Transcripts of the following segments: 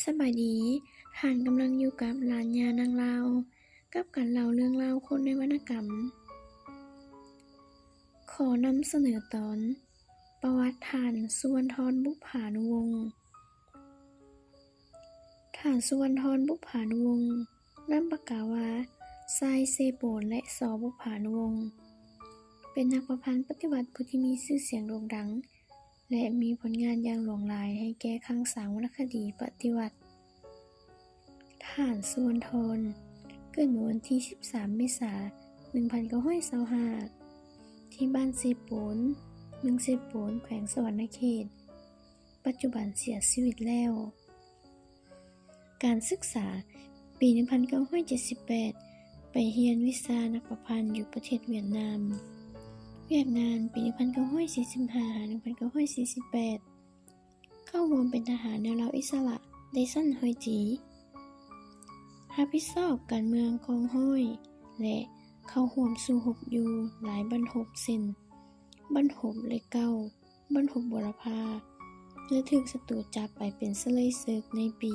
ສະບາຍດີ, ທ່ານກຳລັງຢູ່ກັບຫຼານຍ່ານາງລາວ ກັບການເລົ່າເລື່ອງລາວຄົນໃນວັນນະກຳ. ຂໍນຳສະເໜີຕອນ ປະຫວັດທ່ານ ສຸວັນທອນ ບຸບຜານຸວົງ. ທ່ານ ສຸວັນທອນ ບຸບຜານຸວົງ ນາມປາກກາວ່າ ຊາຍເຊໂປນ ແລະ ສໍ ບຸບຜານຸວົງ ເປັນນັກປະພັນປະຕິວັດຜູ້ທີ່ມີຊື່ສຽງໂດ່ງດັງ ແລະ ມີຜົນງານຢ່າງຫຼວງຫຼາຍໃຫ້ແກ່ຄັງສາງວັນນະຄະດີປະຕິວັດ. ທ່ານ ສຸວັນທອນ ເກີດເມື່ອວັນທີສິບສາມ ເມສາ ໜຶ່ງພັນເກົ້າຮ້ອຍຊາວຫ້າ ທີ່ບ້ານເຊໂປນ, ເມືອງເຊໂປນ, ແຂວງສະຫວັນນະເຂດ, ປັດຈຸບັນເສຍຊີວິດແລ້ວ. ການສຶກສາ, ປີໜຶ່ງພັນເກົ້າຮ້ອຍເຈັດສິບແປດ ໄປຮຽນວິຊານັກປະພັນຢູ່ປະເທດຫວຽດນາມ. ວຽກງານ, ປີໜຶ່ງພັນເກົ້າຮ້ອຍສີ່ສິບຫ້າ ຫາ ໜຶ່ງພັນເກົ້າຮ້ອຍສີ່ສິບແປດ ເຂົ້າຮ່ວມເປັນທະຫານແນວລາວອິດສະຫຼະໄດ້ຊັ້ນຮ້ອຍຈີ, ຮັບຜິດຊອບການເມືອງກອງຮ້ອຍ ແລະ ເຂົ້າຮ່ວມສູ້ຮົບຢູ່ຫຼາຍບັ້ນຮົບ ເຊັ່ນ ບັ້ນຮົບເລກເກົ້າ, ບັ້ນຮົບບົວລະພາ ແລະ ຖືກສັດຕູຈັບໄປເປັນສະເລີຍເສິກໃນປີ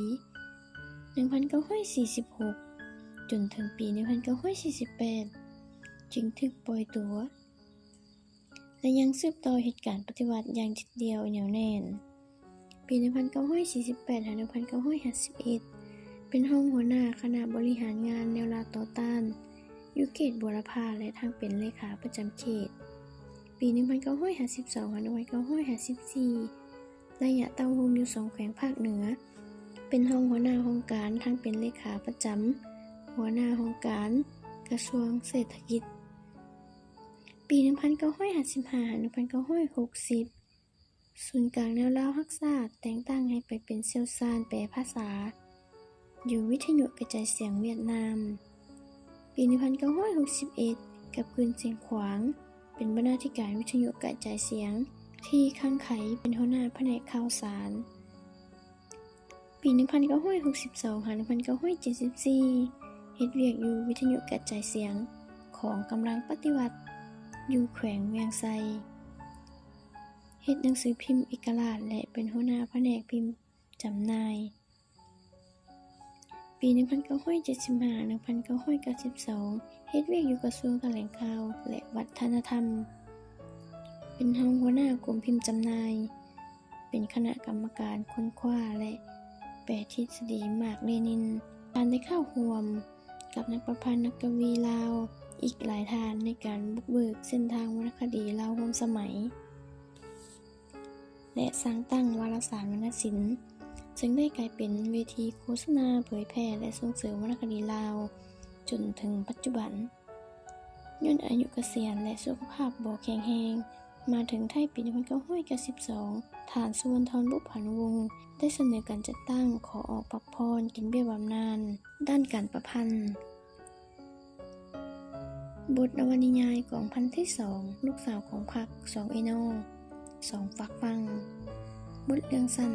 ໜຶ່ງພັນເກົ້າຮ້ອຍສີ່ສິບຫົກ ຈົນເຖິງປີໜຶ່ງພັນເກົ້າຮ້ອຍສີ່ສິບແປດ ຈຶ່ງຖືກປ່ອຍຕົວ ແລະ ຍັງສືບຕໍ່ເຮັດການປະຕິວັດຢ່າງເດັດດ່ຽວໜຽວແໜ້ນ. ປີໜຶ່ງພັນເກົ້າຮ້ອຍສີ່ສິບແປດ ຫາ ໜຶ່ງພັນເກົ້າຮ້ອຍຫ້າສິບເອັດ ເປັນຮອງຫົວໜ້າຄະນະບໍລິຫານງານແນວລາວຕໍ່ຕ້ານ ຢູ່ເຂດບົວລະພາ ແລະ ທັງເປັນເລຂາປະຈຳເຂດ. ປີໜຶ່ງພັນເກົ້າຮ້ອຍຫ້າສິບສອງ ຫາ ໜຶ່ງພັນເກົ້າຮ້ອຍຫ້າສິບສີ່ ໄລຍະເຕົ້າໂຮມຢູ່ສອງແຂວງພາກເໜືອ ເປັນຮອງຫົວໜ້າຫ້ອງການ ທັງເປັນເລຂາປະຈຳຫົວໜ້າຫ້ອງການກະຊວງເສດຖະກິດ. ປີໜຶ່ງພັນເກົ້າຮ້ອຍຫ້າສິບຫ້າ ຫາ ໜຶ່ງພັນເກົ້າຮ້ອຍຫົກສິບ ສູນກາງແນວລາວຮັກຊາດແຕ່ງຕັ້ງໃຫ້ໄປເປັນຊ່ຽວຊານແປພາສາ ຢູ່ວິທະຍຸກະຈາຍສຽງຫວຽດນາມ. ປີໜຶ່ງພັນເກົ້າຮ້ອຍຫົກສິບເອັດ ກັບຄືນຊຽງຂວາງ ເປັນບັນນາທິການວິທະຍຸກະຈາຍສຽງທີ່ຄັງໄຄ ເປັນຫົວໜ້າພະແນກຂ່າວສານ. ປີໜຶ່ງພັນເກົ້າຮ້ອຍຫົກສິບສອງ ຫາ ໜຶ່ງພັນເກົ້າຮ້ອຍເຈັດສິບສີ່ ເຮັດວຽກຢູ່ວິທະຍຸກະຈາຍສຽງຂອງກຳລັງປະຕິວັດ ຢູ່ແຂວງວຽງໄຊ, ເຮັດໜັງສືພິມເອກະລາດ ແລະ ເປັນຫົວໜ້າພະແນກພິມ ຈຳໜ່າຍ. ປີໜຶ່ງພັນເກົ້າຮ້ອຍເຈັດສິບຫ້າ ໜຶ່ງພັນເກົ້າຮ້ອຍເກົ້າສິບສອງ ເຮັດວຽກຢູ່ກະຊວງຖະແຫຼງຂ່າວ ແລະ ວັດທະນະທຳ ເປັນຮອງຫົວໜ້າກົມພິມຈຳໜ່າຍ, ເປັນຄະນະກຳມະການຄົ້ນຄວ້າ ແລະ ແປທິດສະດີມາກເລນິນ. ທ່ານໄດ້ເຂົ້າຮ່ວມ ກັບນັກປະພັນນັກກະວີລາວອີກຫຼາຍທ່ານໃນການບຸກເບີກເສັ້ນທາງວັນນະຄະດີລາວຮ່ວມສະໄໝ ແລະ ສ້າງຕັ້ງວາລະສານວັນນະສິນ ເຊິ່ງໄດ້ກາຍເປັນເວທີໂຄສະນາເຜີຍແຜ່ ແລະ ສົ່ງເສີມວັນນະຄະດີລາວຈົນເຖິງປັດຈຸບັນ. ຍ້ອນອາຍຸກະສຽນ ແລະ ສຸຂະພາບບໍ່ແຂງແຮງ, ມາເຖິງທ້າຍປີໜຶ່ງພັນເກົ້າຮ້ອຍເກົ້າສິບສອງ ທ່ານ ສຸວັນທອນ ບຸບຜານຸວົງ ໄດ້ສະເໜີການຈັດຕັ້ງຂໍອອກພັກຜ່ອນກິນເບ້ຍບຳນານດ້ານການປະພັນ. ບົດນະວະນິຍາຍກອງພັນທີສອງ ລູກສາວຂອງພັກ ສອງເອນໍ ສອງຟາກຝັ່ງ, ບົດເລື່ອງສັ້ນ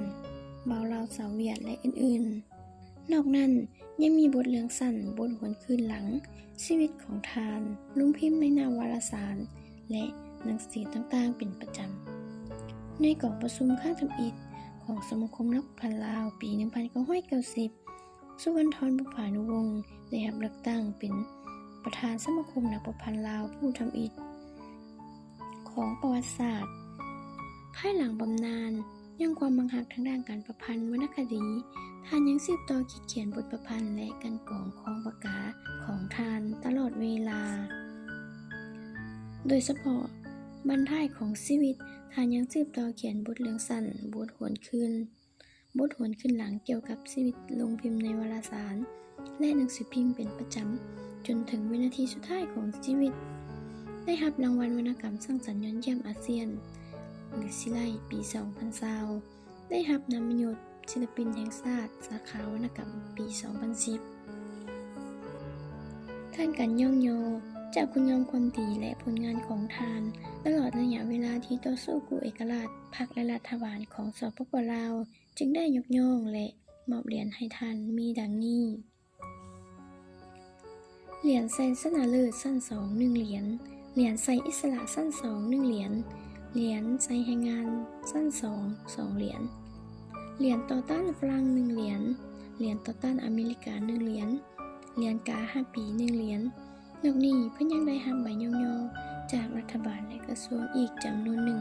ບ່າວລາວສາວຫວຽດ ແລະ ອື່ນໆ. ນອກນັ້ນ ຍັງມີບົດເລື່ອງສັ້ນ ບົດຫວນຄືນຫຼັງ ຊີວິດຂອງທ່ານ ລົງພິມໃນໜ້າວາລະສານ ແລະ ໜັງສືຕ່າງໆເປັນປະຈຳ. ໃນກອງປະຊຸມຄັ້ງທຳອິດຂອງສະມາຄົມນັກປະພັນລາວປີໜຶ່ງພັນເກົ້າຮ້ອຍເກົ້າສິບ ສຸວັນທອນ ບຸບຜານຸວົງ ໄດ້ຮັບເລືອກຕັ້ງເປັນປະທານສະມາຄົມນັກປະພັນລາວຜູ້ທຳອິດຂອງປະຫວັດສາດ. ພາຍຫຼັງບຳນານ ຍ້ອນຄວາມມັກຮັກທາງດ້ານການປະພັນວັນນະຄະດີ, ທ່ານຍັງສືບຕໍ່ຄິດຂຽນບົດປະພັນ ແລະ ກັ່ນກອງຄອງປາກກາຂອງທ່ານຕະຫຼອດເວລາ. ໂດຍສະເພາະ ບັ້ນທ້າຍຂອງຊີວິດ, ທ່ານຍັງສືບຕໍ່ຂຽນບົດເລື່ອງສັ້ນ, ບົດຫວນຄືນ, ບົດຫວນຄືນຫຼັງກ່ຽວກັບຊີວິດລົງພິມໃນວາລະສານ ແລະ ໜັງສືພິມເປັນປະຈຳ ຈົນເຖິງວິນາທີສຸດທ້າຍຂອງຊີວິດ. ໄດ້ຮັບລາງວັນວັນນະກຳສ້າງສັນຍອດຢ້ຽມອາຊຽນ ຫຼື ຊີໄລ ປີສອງພັນຊາວ, ໄດ້ຮັບນາມມະຍົດສິລະປິນແຫ່ງຊາດ ສາຂາວັນນະກຳ ປີສອງພັນສິບ. ທ່ານການຍ້ອງຍໍຈາກຄຸນງາມຄວາມດີ ແລະ ຜົນງານຂອງທ່ານ ຕະຫຼອດໄລຍະເວລາທີ່ຕໍ່ສູ້ກູ້ເອກະລາດ ພັກ ແລະ ລັດຖະບານຂອງ ສປປ ລາວ ຈຶ່ງໄດ້ຍົກຍ້ອງ ແລະ ມອບຫຼຽນໃຫ້ທ່ານມີດັ່ງນີ້: ຫຼຽນໄຊຊະນະເລີດຊັ້ນສອງ ໜຶ່ງຫຼຽນ, ຫຼຽນໄຊອິດສະຫຼະຊັ້ນສອງ ໜຶ່ງຫຼຽນ, ຫຼຽນໄຊແຮງງານຊັ້ນສອງ ສອງຫຼຽນ, ຫຼຽນຕໍ່ຕ້ານຝຣັ່ງໜຶ່ງຫຼຽນ, ຫຼຽນຕໍ່ຕ້ານອາເມລິກາໜຶ່ງຫຼຽນ, ຫຼຽນກາຫ້າປີໜຶ່ງຫຼຽນ. ນອກນີ້ເພິ່ນຍັງໄດ້ຮັບໃບຍ້ອງຍໍຈາກລັດຖະບານ ແລະ ກະຊວງອີກຈຳນວນໜຶ່ງ.